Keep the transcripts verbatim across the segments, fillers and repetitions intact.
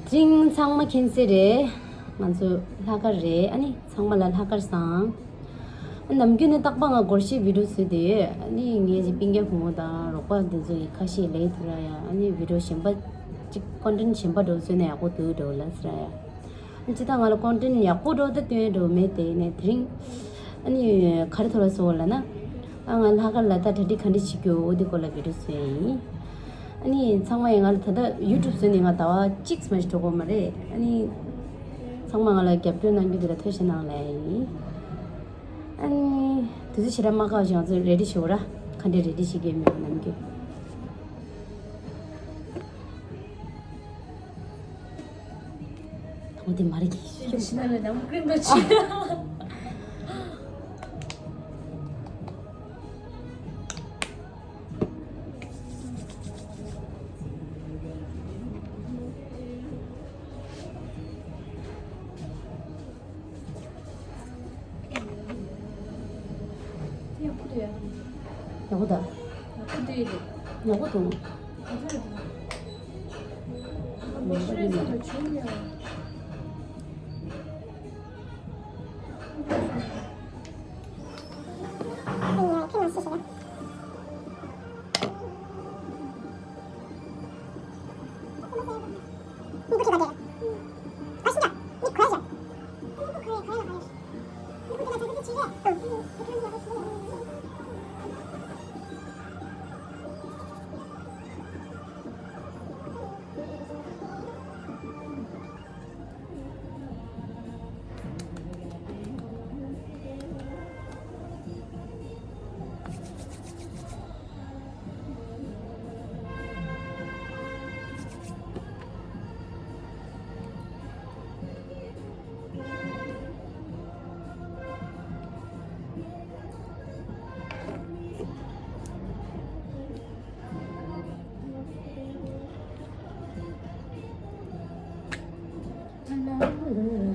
དེ་རིང་ཚང་མ་མཁྱེན་གསལ་རེད། ང་ཚོ་ལྷག་དཀར་རེད། ཨ་ནི་ཚང་མ་ལ་ལྷག་དཀར་བཟང་། ཨ་ནམ་རྒྱུན་ནས་རྟག་པར་ང་སྒོར་གཞས་བི་ཌིའོ་བཟོས་ཏེ་ཡོད། ཨ་ནི་ངའི་སྤུན་ཀྱག་བུ་མོ་དང་རོགས་པ་འདི་ཚོ་ཡི་ཁ་ཤས་ལས་དུ་ར་ཡ། ཨ་ནི་བི་ཌིའོ་གཞན་པ་ཅིག་ཀོན་ཊེན་ཊི་གཞན་པ་འགྲོ་བཟོས་ནས་ཡག་པོ་འདུག་འགྲོ་ལ་ཟེར་ཡ། ཨ་ཅི་ད་ང་ལ་ཀོན་ཊེན་ཊི་ཡག་པོ་འགྲོ་ད་སྟོན་འགྲོ་མེད་དེ་ནས། དེ་རིང་ཨ་ནི་ག་རེ་ཐོག་ལ་བཟོ་བ་ལ་ན། ཨ་ང་ལྷག་དཀར་ལ་ད་གྲ་སྒྲིག་ག་འདྲ་བྱེད་རྒྱུ་འོ་དེ་སྐོར་ལ་བི་ཌིའོ་བཟོས་ཡིན། ཨ་ནི་ཚང་མ་ཡིན་ང་ལ་ད་ལྟ་ཡུ་ཊུབ་བཟོས་ནས་ང་ཟླ་བ་གཅིག་མ་ཞིག་འགྲོ་གི་མ་རེད། ཨ་ནི་ཚང་མ་ང་ལ་རྒྱབ་སྐྱོར་གནང་རྒྱུ་དེ་ལ་ཐུགས་རྗེ་གནང་ལབ་ཡིན། ཨ་ནི་དུས་ཚོད་ཞེ་དྲག་མ་བཀག་ཅིག་ང་ཚོ་རེ་ཌི་བྱེད་དགོས་ར། ག་འདྲ་རེ་ཌི་བྱེད་ཀྱི་མེད་པ་ནམ་རྒྱུན། ད་འོ་དེ་མ་རེད་གི། ཤི་ན་ལ་ནམ་ཀྲིན་པ་ཆི། ཡག་པོ་འདུག་ཡ། ཡག་པོ་འདུག་ཡག་པོ་འདུག་ཡ། ཡག་པོ་འདུག་ཡག་པོ་འདུག་ཡ།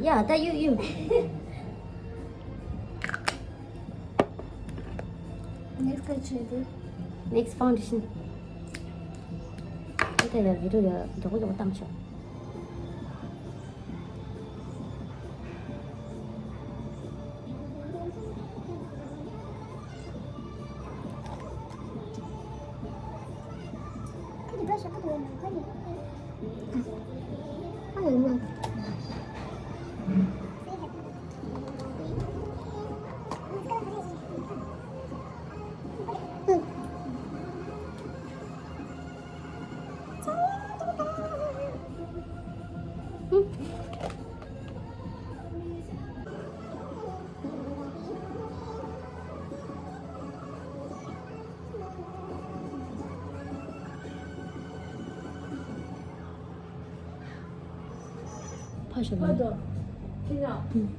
Yeah, that you, you. Next cut ཆེ་དེ། Next foundation. ད་ཡ་བི་ཌིའོ་ཡ་མགྱོགས་པོ་མགྱོགས་པོ་བཏང་ཆོག་ཕ་ཞོག་ཕ་དོ། ཁྱི་ལ།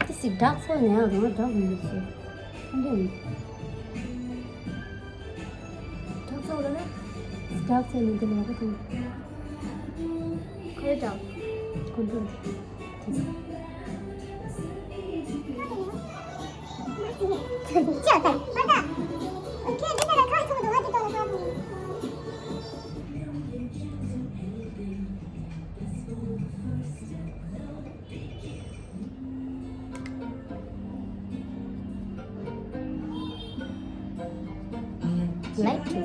This is dark one now, the dark one is here. Dark one, dark one is here. Dark one. Color dark. Control. Like to.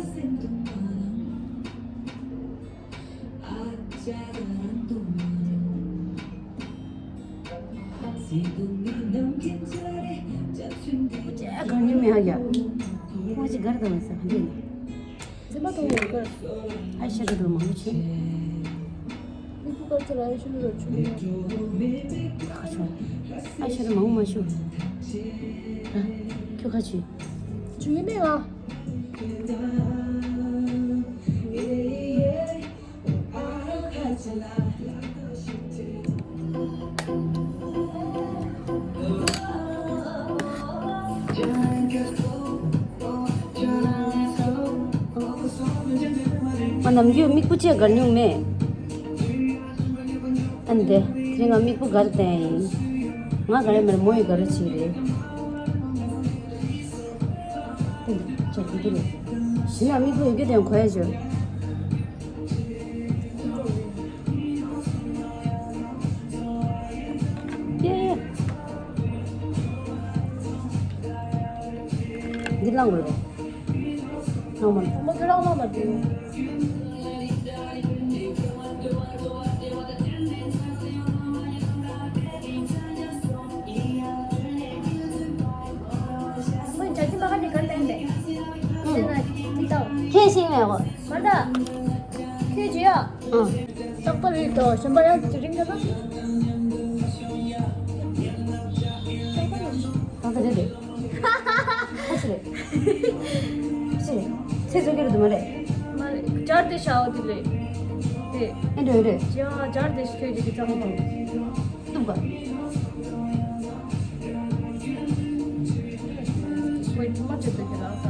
ཨ་གར་ཉུང་མེད་ཧ་ཡ། ཁོང་ཅི་གར་དང་ས་ག་འདི་ནི། ཙེ་མ་ཏོ་ཡོད་གར། ཨ་ཤ་གི་འགྲོ་མང་པོ་ཆེ། མི་བུ་གར་ཚོ་ལ་ཨ་ཤ་གི་རོ་ཆུ་མེད། ཁ་ཆོ། ཨ་ཤ་གི་མང་པོ་མ་ཤུ། ཨ། ཁྱོད་ཁ་ཆུ། ཆུ་ཡིན་མེད་ང་། ང་ནམ་རྒྱུན་མིག་སྤུ་ཅེ་གར་མྱོང་མེད། ཨ་ནི་དེ་དེ་རིང་ང་མིག་སྤུ་གར་བསྟན་ཡིན། ང་ག་རེ་མེར་མོ་ཡི་གར་བྱེད་རེད། དེ་འདི་ཅག་གི་དེ་རེད། ཞི་ན་མིག་སྤུ་ཡི་གེ་དེ་གོ་ཡ་བྱོས། ཡེ། འདི་བླངས་དགོས་རེད། ལོ་མ། མོ་ཁྱོད་རང་ལོ་མ་དྲན། ཁོས་འཇའ་ཚོན་པ་ག་ནས་གར་ལེན་པས། ཨུ། ཤེས་ན་འདི་ལྟ། ཁྱེད་ཤེས་ནས་གོ། མ་ད། ཁྱོད་ཀྱིས་ཡ། ཨུ། རྟག་པར་རེད་དོ་གཞན་པ་ཡང་དེ་རིང་འདྲ་ན། རྟག་པར་རེད། ད་ལྟ་རེད་རེད། ཁ་ཆེ་རེད། ཁ་ཆེ་རེད། ཚེ་བཟོ་གི་རེད་འདུག་མ་རེད། མ་རེད། སྦྱར་ཏེ་ཤའོ་དེ་རེད། དེ། ཨེ་འགྲོ་ཡོད་རེད། ཡ་སྦྱར་ཏེ་ཤ་ཁྱོད་ཀྱི་གི་ཚང་མ་དང་། གཏུབ་ག་ཝེ་ཊི་མ་ཆེ་དུ་གི་ལགས་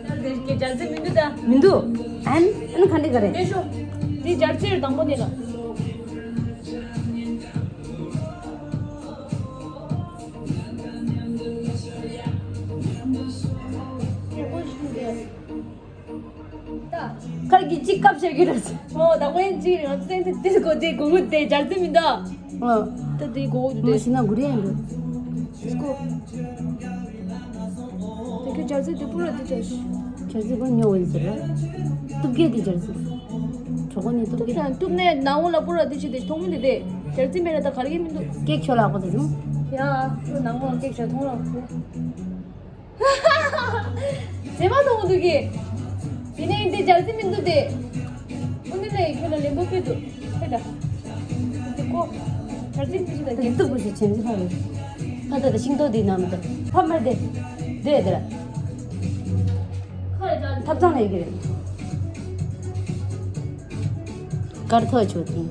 ས། དེ་གི་སྦྱར་ཚེ་མི་འདུག་ད། མི་འདུག་ཨན་ཨན་ག་འདྲི་ག་རེད། དེ་ཤོ། དེ་སྦྱར་ཚེ་དང་པོ་དེ་ལ། ཁར་གྱི་གཅིག་སྐབས་ཤེར་གྱི་རེད། ཨོ་ད་དཔེ་གཅིག་རེད། ང་ཚོ་ཏན་ཏན་དེ་གོ་དེ་གོ་གོ་དེ་སྦྱར་ཚེ་མི་འདུག་ཨོ། ད་དེ་གོ་གོ་དེ་མ་ཤི་ན་གུ་རེ་ཡང་འདུག་ཀོ། དེ་གི་སྦྱར་ཚེ་དེ་པུ་ར་དེ་ཆ་ཤི། སྦྱར་ཚེ་གོ་ཉོ་འོས་ཟེར་ར། གཏུབ་གེ་དེ་སྦྱར་ཚེ། གྲོགས་པོ་ནི་གཏུབ་གེ། གཏུབ་ནས་ནང་ལ་པུ་ར་དེ་ཆི་དེ་མཐོང་མི་འདུག་དེ། སྦྱར་ཚེ་མེད་ན་ད་ག་རེ་གི་མི་འདུག་ཀེག་ཆོ་ལག་པོ་དེ་སོང་། ཡ། ཁྱོད་ནང་ལ་ཀེག་ཆོ་མཐོང་རོགས། མཛེས་མ་མཐོང་འདུག་གི་དེ་ནས་འདི་སྦྱར་ཚེ་མི་འདུག་སྟེ། ཨུ་ནི་ལས་ཁྱོད་ལ་ལན་པོ་ཕུལ་འདུག་ཧེ་ད། འདི་ཀོ། སྦྱར་ཚེ་ཕུལ་ཞིག་དང་དེ་སྟུག་པོ་ཞིག་བྱེད་འདི་ཕ་རེད། ཕ་ད་ད་ཤིང་ཏོག་འདི་ནང་མི་ད་ཕ་མར་དེ། དེ་དེ་ར། ཐབ་ཚང་ལས་ཀྱི་རེད། དཀར་ཐོག་ཆུ་དེ།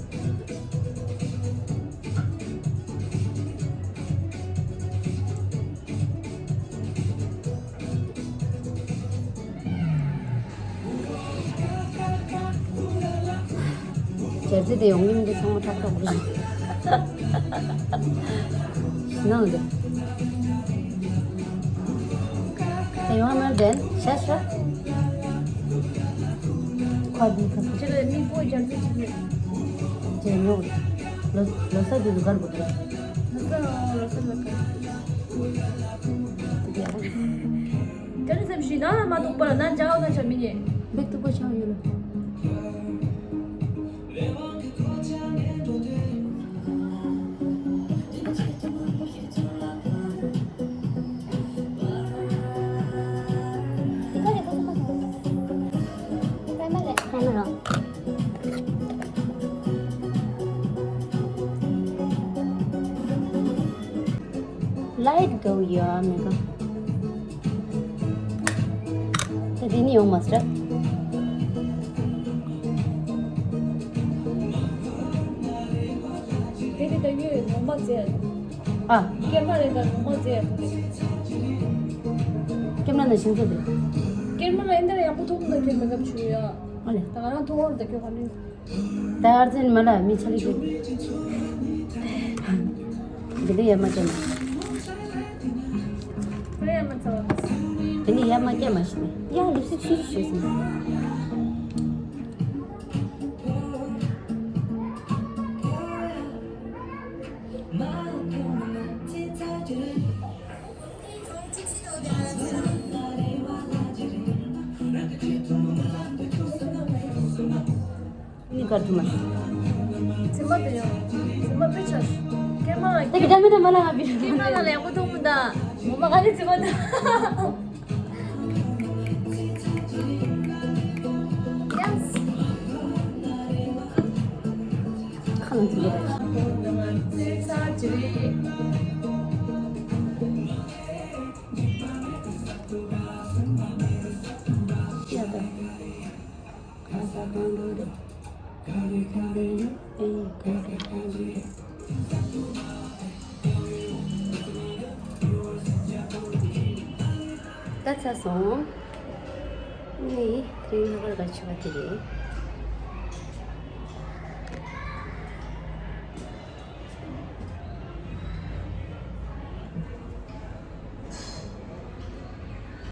སྦྱར་རྩི་དེ་ཡོང་གི་མི་འདུག་ཚང་མ་ཁྲག་ཁྲག་གི་རེད། ནང་དེ། དེ་ཡོང་ན་དེ་ཤ་ཤ། ཁ་དེ་ཁ་དེ། ཁྱེད་ལ་མི་པོ་སྦྱར་རྩི་ཅིག་ཡོད། ཅེས་ཉོ། ལོ་ལོ་གསར་དུས་སུ་གར་དགོས་དེ། ལོ་གསར་ལོ་གསར་ལ་གར། དེ་ཡང་། དེ་ནི་སེམས་ཤིང་ན་མ་གཏོགས་པར་ན་འཇའ་འོ་ན་ཆ་མི་ཉེ། འབེག་ཏུ་པོ་ཆང་ཡོད་ལ། ལའེ་ཊི་གོ་ཡ་མེ་ག་ད་དེ་ནི་ཡོང་མ་སྲིད། དེ་ནི་ད་ཡོད་ངོ་མ་ཟེར། ཨ། སྐྱེས་མ་རེད་ད་ངོ་མ་ཟེར་ཡ་ཐུག་རེད། སྐྱེས་མ་ན་ཤིང་ཚོ་དེ། སྐྱེས་མ་ལ་ཨེ་འདྲ་ཡག་པོ་ཐུག་ན་ཁྱེད་མེ་ཀབ་བྱུང་ཡ། ཨ་ལེ། ད་ང་རང་ཐུག་བར་ད་ཁྱོད་ག་ནས། ད་ཨར་ཙན་མ་ལ་མི་ཆ་ལི་ཁྱོད། དེ་འདྲ་ཡ་མ་སྐྱེས་མ། ཁོ་ཡ་མ་ཚ་བ། དེ་ནི་ཡ་མ་སྐྱེས་མ་ཤི་ནས་ཡ་ལུག་སི་ཆུ་ཆུ་ཤོད་སོང་། པར་ཐུབ་མ་སོང་། མཚན་མ་དེ་ཡང་མཚན་མ་དཔེ་ཆ་སྐྱེས་མ། ད་གི་ད་མི་ད་མ་ལ་ང་བི་སྐྱེས་མ་ན་ལ་ཡག་པོ་མཐོང་མི་འདའ། ངོ་མ་ག་ནས་མཚན་མ་ད། ཡེས། ཁ་ལ་འཛུལ་ལ། ཡ་ད། ད་ཚར་སོང་། ནི་དེ་རིང་ལྷག་པར་གལ་ཆེ་བ་དེ་རེད།